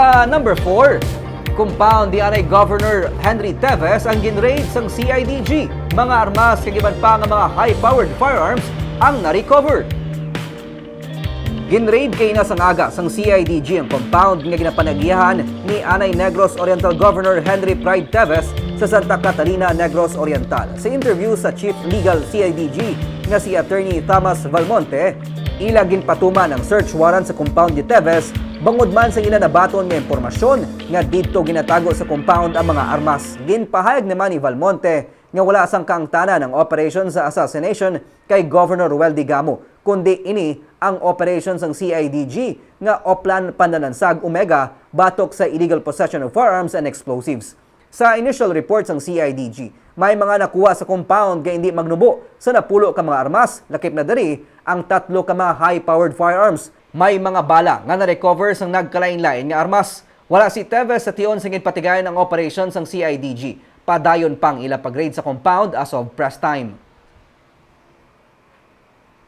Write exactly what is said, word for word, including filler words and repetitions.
Ah, number four, compound ni anay Governor Henry Teves ang ginraid sang C I D G. Mga armas kag iban pa nga mga high-powered firearms ang na-recover. Ginraid kaina sang aga sang C I D G ang compound nga ginapanagihan ni anay Negros Oriental Governor Henry Pride Teves sa Santa Catalina, Negros Oriental. Sa interview sa Chief Legal C I D G nga si Attorney Thomas Valmonte, ila ginpatuman ang search warrant sa compound ni Teves bangod man sa ila nabaton nga impormasyon nga didto ginatago sa compound ang mga armas. Ginpahayag naman ni Valmonte nga wala sang kaangtanan ang operation sa assassination kay Governor Roel Digamo, kundi ini ang operation sang C I D G nga Oplan Pananansag Omega batok sa illegal possession of firearms and explosives. Sa initial report sang C I D G, may mga nakuha sa compound nga indi magnubo sa napulo ka mga armas, lakip na diri ang tatlo ka mga high-powered firearms. May mga bala nga na-recover sang nagkalain-lain nga armas. Wala si Teves sa tion sa ginpatigayon ang operation sang C I D G. Padayon pang ila pag-raid sa compound as of press time.